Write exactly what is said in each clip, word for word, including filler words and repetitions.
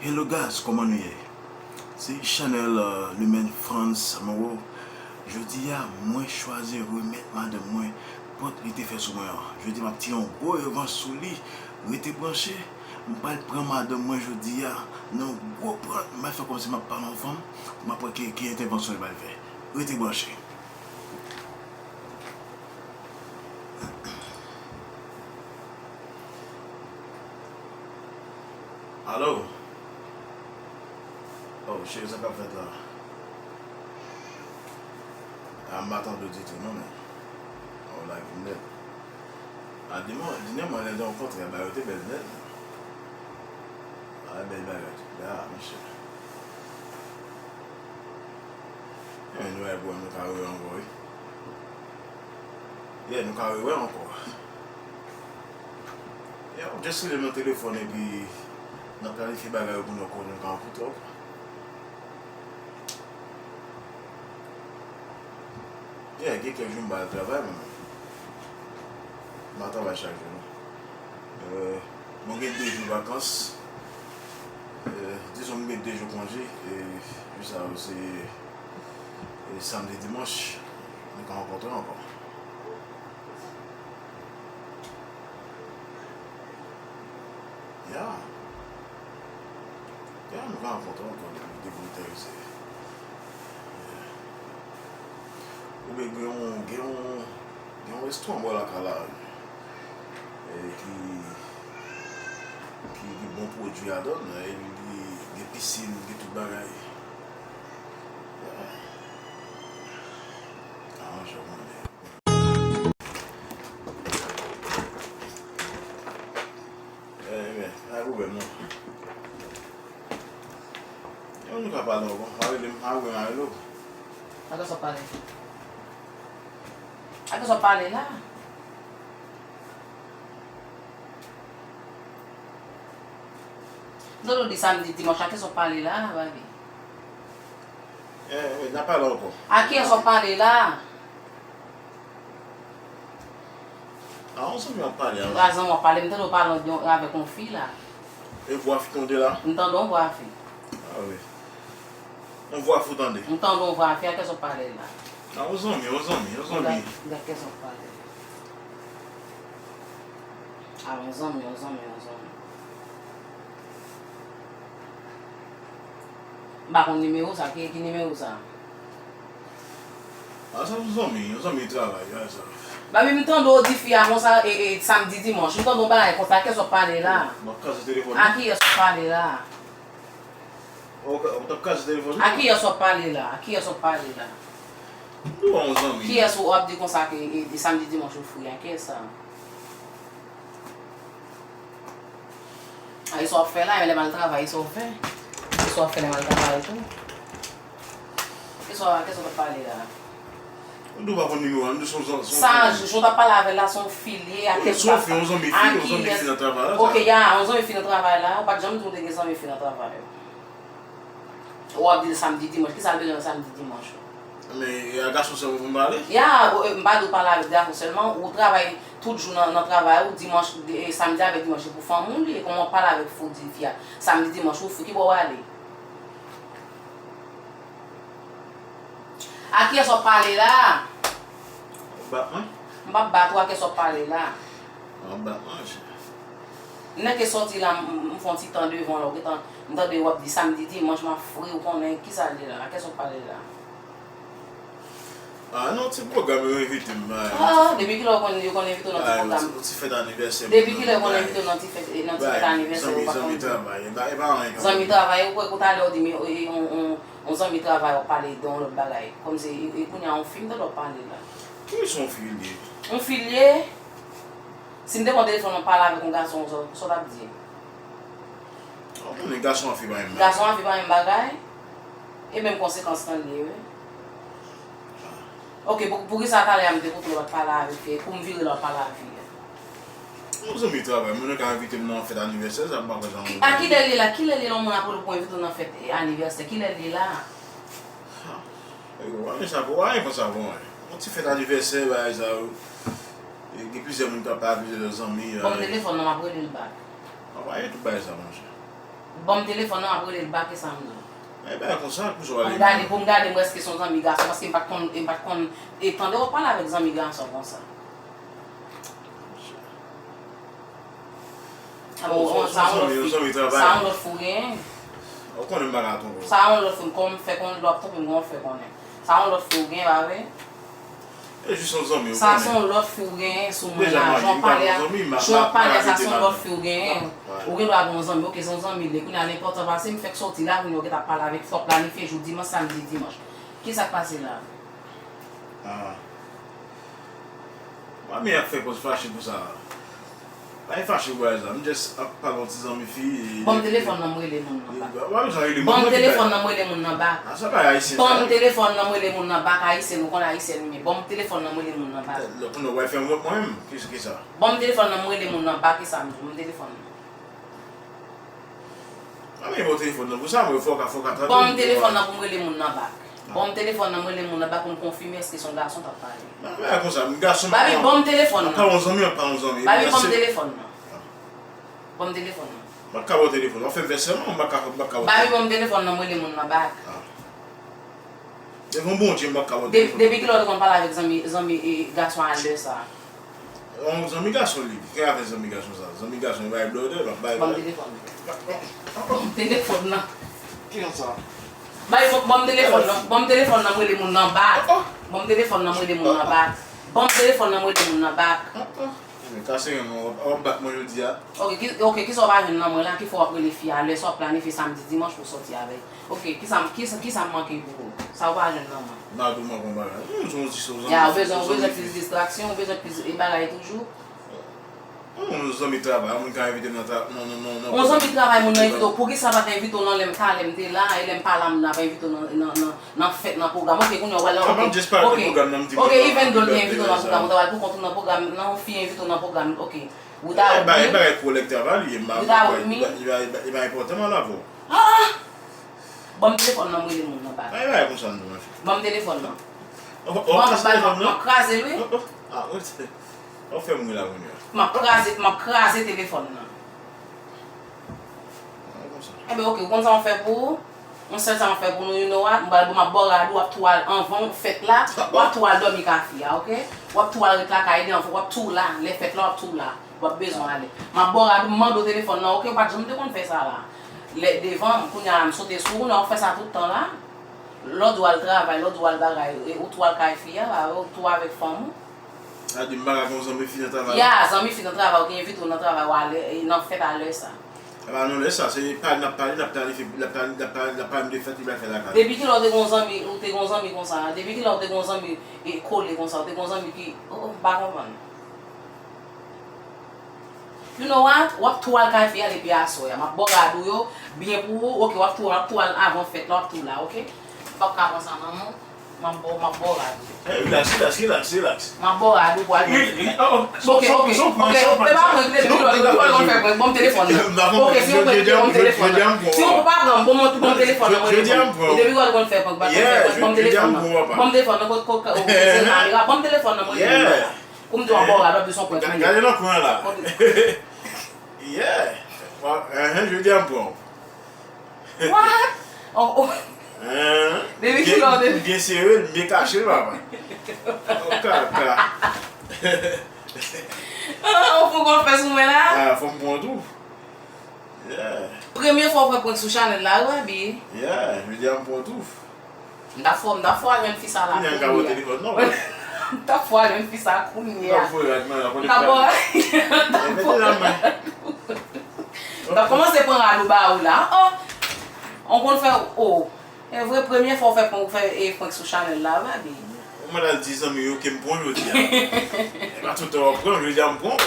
Hello guys, kòman nou ye? Se Chanel, euh, Lumen Frantz Moreau. Jodi a, mwen chwazi remèt madanm mwen pòt li te fè sou mwen an. Jodi a, m ap tire yon gwo revanj sou li. Rete branche, m pral pran madanm mwen jodi a nan yon gwo prank. M pral fè kòmsi m ap pale anvan m, m ap wè ki, ki entèvansyon li pral fè. Rete branche. Alo? Oh, cheri, sa k ap fèt la? A, m pa tande w ditou, non, men. Oh, lage m nèt. A, di mwen, di mwen, lè nou kontre, bagay yo te bèl nèt. A, bèl bagay, tout la, monchè. Men nou wè, bro, nou ka rewè ankò, wi. Yeah, nou ka rewè ankò. Yeah, ou just rele m nan telefòn epi n ap planifye bagay yo pou nou ankò, nou ka rankontre ankò. Yeah, gen kèk jou m pa al travay, mwen menm. M pa travay chak jou, non. Euh, mwen gen de jou vakans. Euh, dizon m gen de jou konje. E jou sa yo se, e samdi, dimanch, nou ka rankontre ankò. Ya. Ya, nou ka rankontre ankò depi, depi nou te eseye. Oubyen gen yon, gen yon, gen yon restoran bò lakay la, e, ki, ki, ki bon pwodui ladan l, e li gen pisin, gen tout bagay. Ya. Aranje w, mwen. Eh, men, pa gen pwoblèm, non. Yo, nou ka pale ankò. A rele m, a rele m, a rele w. Ak kiyès w ap pale? Ak kiyès w ap pale la? M tande w di samdi, dimanch, ak kiyès w ap pale la, baby? Eh, wi, n ap pale ankò. Ak kiyès w ap pale la? A, yon zanmi w ap pale a. A, zanmi w ap pale, m tande w pale yon, avèk yon fi la. E vwa fi tande la? M tande yon vwa fi. A wi. Yon vwa fi w tande? M tande yon vwa fi, ak kiyès w ap pale la? A, yon zanmi, yon zanmi, yon zanmi. Gad, gad kiyès w ap pale. A, yon zanmi, yon zanmi, yon zanmi. M pa konn nimewo sa. Ki, ki nimewo sa? A, sa yon zanmi, yon zanmi travay, a sa. Baby, m tande w di fi a konsa, e, e, samdi, dimanch. M tande w bagay konsa, ak kiyès w ap pale la? M ap kraze telefòn nan. Ak kiyès w ap pale la? Ou, ou t ap kraze telefòn nan? Ak kiyès w ap pale la? Ak kiyès w ap pale la? M di w yon zanmi. Kiyès ou ap di konsa ke, e, e, samdi, dimanch ou fri a? Kiyès sa? A, e sa w ap fè la, e lè m al travay, e sa w fè? E sa w ap fè lè m al travay tou? E sa, kiyès w ap pale la? M di w pa konn nimewo a, m di w se yon, se yon zanmi. Sa, jou w t ap pale avè l la, se yon fi l ye, ak kiyès w ap pale? Se yon fi, yon zanmi fi, yon zanmi fi nan travay la, sa. Ok, ya, yon zanmi fi nan travay la, ou pa t janm di m te gen zanmi fi nan travay. Ou ap di l samdi, dimanch. Kisa l bezwen nan samdi, dimanch? Men, e a gason sèlman pou m pale? Ya, ou, e, m pa di w pale avèk gason sèlman. Ou travay tout jou nan, nan travay ou, dimanch, e, samdi avèk dimanch, se pou fanmi w li ye. Kòman w ap pale avèk fi w, di fi a, samdi, dimanch, ou fou, ki bò w ale? Ak kiyès w ap pale la? Ou bat mwen? M p ap bat ou, ak kiyès w ap pale la? Ou ap bat mwen, chè. Nèg ke sòti la, m, m, m fè yon ti tan devan la, ou gentan, m tande w ap di samdi, dimanch, m ap fri, ou konnen kisa l ye la, ak kiyès w ap pale la? A, nan ti pwogram yo envite m, bay. A, depi kilè yo konn, yo konn envite w nan ti pwogram? Bay, yon ti, yon ti fèt anivèsè moun nan, bay. Depi kilè yo konn envite w nan ti fèt, nan ti fèt anivèsè, ou pa konn di? Bay, zanmi, zanmi travay, e pa, e pa anyen. Zanmi travay, ou kwè ke talè w di, men, e, e, yon, yon, yon zanmi travay w ap pale de yon lòt bagay. Kòmsi, e, e, kounye a yon fi m tande w ap pale la. Ki jan yon fi l ye? Yon fi l ye? Si m te pran telefòn nan pale avèk yon gason, sa, sa w t ap di? Ou konnen gason ak fi pa menm bagay. Gason ak fi pa menm bagay? E menm konsekans lan l ye, wi. Ok, pou, poukisa talè a m te koute w, w t ap pale avèk fi a, pou m vire la w ap pale avèk fi a? Yon zanmi travay, moun nan ka envite m nan fèt anivèsè, sa m pa kwè jan. Ki, a kilè l ye la? Kilè l ye la, yon moun ap rele w pou envite w nan fèt, e, anivèsè? Kilè l ye la? Ha. Yo, anyen sa pou, anyen konsa pou mwen. Ti fèt anivèsè, bagay sa yo. E gen plizyè moun k ap pale, plizyè lòt zanmi. Ban m telefòn nan, m ap rele l bak. Anvaye tout bagay sa, monchè. Ban m telefòn nan, m ap rele l bak, e sa m di w. E bagay konsa, pou sa w ale. Pou m gade, pou m gade, m èske se yon zanmi gason, paske m pa t konn, m pa t konn, e tande w ap pale avèk zanmi gason konsa. Sa yon lòt fi w genyen. Ou konnen m pa ka twonpe w. Sa yon lòt fi, kòm m fè konnen lè w ap twonpe m, kòman w fè konnen? Sa yon lòt fi w genyen, pa vre? E jis yon zanmi, ou konnen. Sa se yon lòt fi w genyen sou mwen la. Jan w pale a, jan w pale a, sa se yon lòt fi w genyen. Ou gen dwa gen yon zanmi, oke, se yon zanmi li ye. Kounye a l enpòtan pase m, fèk soti la, kounye a w gentan ap pale avèk, fò w planifye jou dimanch, samdi, dimanch. Kisa k pase la? Ah. Manmi ap fè pòz fache pou sa. Pa gen fache pou bagay sa. M just ap pale yon ti zanmi fi. Ban m telefòn nan, m rele moun nan bak. Ou pa bezwen rele moun nan. Ban m telefòn nan, m rele moun nan bak. Ah, sa pa ayisyen sa. Ban m telefòn nan, m rele moun nan bak. Ayisyen, ou konn ayisyen m ye. Ban m telefòn nan, m rele moun nan bak. Lè kounye a w al fè yon lòt mwen menm. Ki, ki sa? Ban m telefòn nan, m rele moun nan bak. E sa m di w, ban m telefòn nan. Mwen menm ba w telefòn nan pou sa, mwen fò w ka, fò w ka tande. Ban m telefòn nan pou m rele moun nan bak. Ban m telefòn nan, m rele moun nan bak pou m konfime èske se yon gason k ap pale. Mwen menm konsa, m gason. Babi, ban m telefòn nan. Ap pale yon zanmi, ap pale yon zanmi. Babi, ban m telefòn nan. Ban m telefòn nan. M pa ka ba w telefòn, w ap fè m fè sèman, m pa ka, m pa ka ba w. Babi, ban m telefòn nan, m rele moun nan bak. Devan Bondye, m pa ka ba w telefòn nan. Depi kilè w te konn pale avèk zanmi, zanmi, e, gason a lè sa? Yon zanmi gason li. Ki afè zanmi gason sa? Zanmi gason li bay blòdè, l ap bay. Ban m telefòn nan. Ban m telefòn nan. Ki jan sa? Bay, ban m telefòn nan. Ban m telefòn nan, m rele moun nan bak. Ban m telefòn nan, m rele moun nan bak. Ban m telefòn nan, m rele moun nan bak. Men kase ren mwen, w ap bat mwen jodi a. Oke, ki, oke, kisa w pa jwenn nan mwen la, ki fè w ap rele fi a, lè sa w ap planifye samdi, dimanch pou w sòti avè l? Oke, kisa, kisa, kisa m manke pou ou? Sa w pa jwenn nan mwen. M a di w manke yon bagay. Humm, son ti sou zanmi. Ya, ou bezwen, ou bezwen plis distraksyon, ou bezwen plis, e, bagay toujou. Humm, yon zanmi travay, yon moun ka envite m nan tra-, nan, nan, nan, nan. Yon zanmi travay, moun nan envite w. Poukisa pa t envite w nan lè m, talè m te la, e lè m pa la, m nan pa envite w nan, nan, nan, nan fèt, nan pwogram? Oke, kounye a w al nan, oke, oke, even though l te envite w nan pwogram, ou ta pral pou kont ou nan pwogram, nan yon fi envite w nan pwogram, oke. Ou ta with me? E pa enpòtan m al avè w. Ah, ah! Ban m telefòn nan, m rele moun nan bak. Ban m telefòn nan. Ban m, ban m, m ap kraze l, wi. M ap kraze, m ap kraze telefòn nan. Enben, oke, ou konn sa m ap fè pou ou? Yon sèl sa m ap fè pou nou, you know what? M pral, m ap ba w rad ou, w ap tou al anvan fèt la, w ap tou al dòmi kay fi a, oke? W ap tou al ret lakay li anvan, w ap tou la, lè fèt la, w ap tou la. W ap bezwen ale. M ap ba w rad ou, m mande w telefòn nan, oke? Ou pa t janm te konn fè sa la. Lè devan m, kounye a la, m sote sou ou, non, w ap fè sa tout tan la. Lòd ou al travay, lòd ou al bagay, e, ou tou al kay fi a, ou tou avèk fanm ou. Sa di m pa ka gen yon zanmi fi nan travay? Ya, zanmi fi nan travay, ou gen envite w nan travay, w ale, e, nan fèt a lè sa. Apa non, lè sa, se pale n ap pale, n ap planifye, n ap plani-, n ap pale, n ap pale de fèt li pral fè lakay. Depi kilè w te gen yon zanmi, ou te gen yon zanmi konsa? Depi kilè w te gen yon zanmi, e, kole konsa? Ou te gen yon zanmi ki, oh, oh, m pa konprann. You know what? W ap tou al kay fi a depi aswè a. M ap ba w rad ou yo, byen pou ou. Oke, w ap tou, w ap tou al avan fèt la, w ap tou la, oke? M p ap ka pran sa nan men w. M ap ba w, m ap ba w rad ou. Eh, relax, relax, relax, relax. M ap ba w rad ou pou al. Oke, oke, oke. E pa prank, depi kilè w te konn fè prank? Ban m telefòn nan. Oke, si w prank, ban m telefòn nan. Si w pa pran, ban m, ban m telefòn nan, mwen reponn. E depi kilè w te konn fè prank? Ban m telefòn nan. Ban m telefòn nan, kot, kot, oke, se kamera. Ban m telefòn nan, mwen reponn. Pou m di w anba w rad, w ap di w se yon prank m ye. Gade nan kwen an la. Yeah. Enhen, jodi a m pran w. What? Oh, oh. Depi kilè w te... M byen sere l, m byen kache l, papa. Oh, kaka. Ah, ou fou konn fè sou mwen la? Ah, fò m pran w tou. Yeah. Premye fwa w fè prank sou chanèl la, wi, Baby. Yeah, jodi a m pran w tou. M t ap fè, m t ap fè w al jwenn fi sa la kounye a. Kounye a, m ka ba w telefòn nan. M t ap fè w al jwenn fi sa kounye a. M t ap fè w al jwenn fi sa kounye a. M t ap ba w, m t ap ba w. M t ap kòmanse pran rad ou ba ou la. Oh! On konn fè, oh. E vre, premye fwa w fè prank, ou fè, e, prank sou chanèl la, Baby. Ou mèt al di zanmi yo ke m pran w jodi a. E pa tout tan w ap pran m, jodi a m pran w.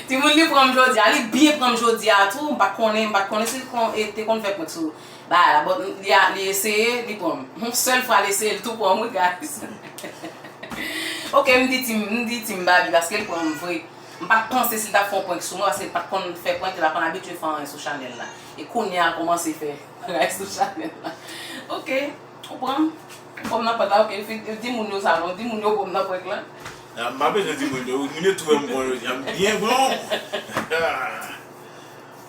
Timoun, li pran m jodi a, li byen pran m jodi a tou. M pa t konnen, m pa t konnen si l kon-, e, te konn fè prank sou bagay la, but li a, li eseye, li pran m. Yon sèl fwa l eseye, l tou pran m, wi, guys. Oke, m di Team, m di Team Baby, paske l pran m vre. M pa t panse si l t ap fè yon prank sou mwen, paske l pa t konn fè prank, li pa konn abitye fè anyen sou chanèl la. E kounye a, l kòmanse fè bagay sou chanèl la. Oke, ou pran m. Fò m nan prank la, ok, fi- di moun yo sa non, di moun yo bon m nan prank lan. Ah, m pa bezwen di moun yo, moun yo tou wè m bon jodi a, m byen bon.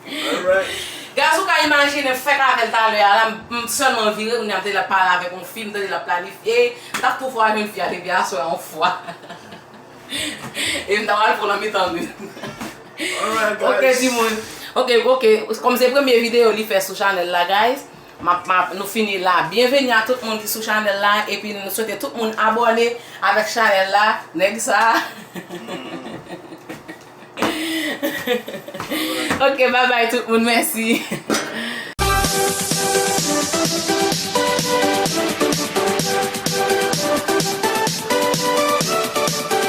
Alright. Guys, ou ka imajine m fèk avè l talè a la, m- m sèlman vire, kounye a m tande l ap pale avèk yon fi, m tande l ap planifye, m t ap tou fò a jwenn fi a depi aswè a yon fwa. E m ta pral pran nan mitan nou. Alright, Ok, guys. Timoun. Ok, ok. Kòm se premye videyo li fè sou chanèl la, guys. M ap, m ap, nou fini la. Byenveni a tout moun ki sou chanèl la. Epi nou swete tout moun abòne avèk chanèl la. Nèg sa. Ok, bye bye tout moun. Mèsi.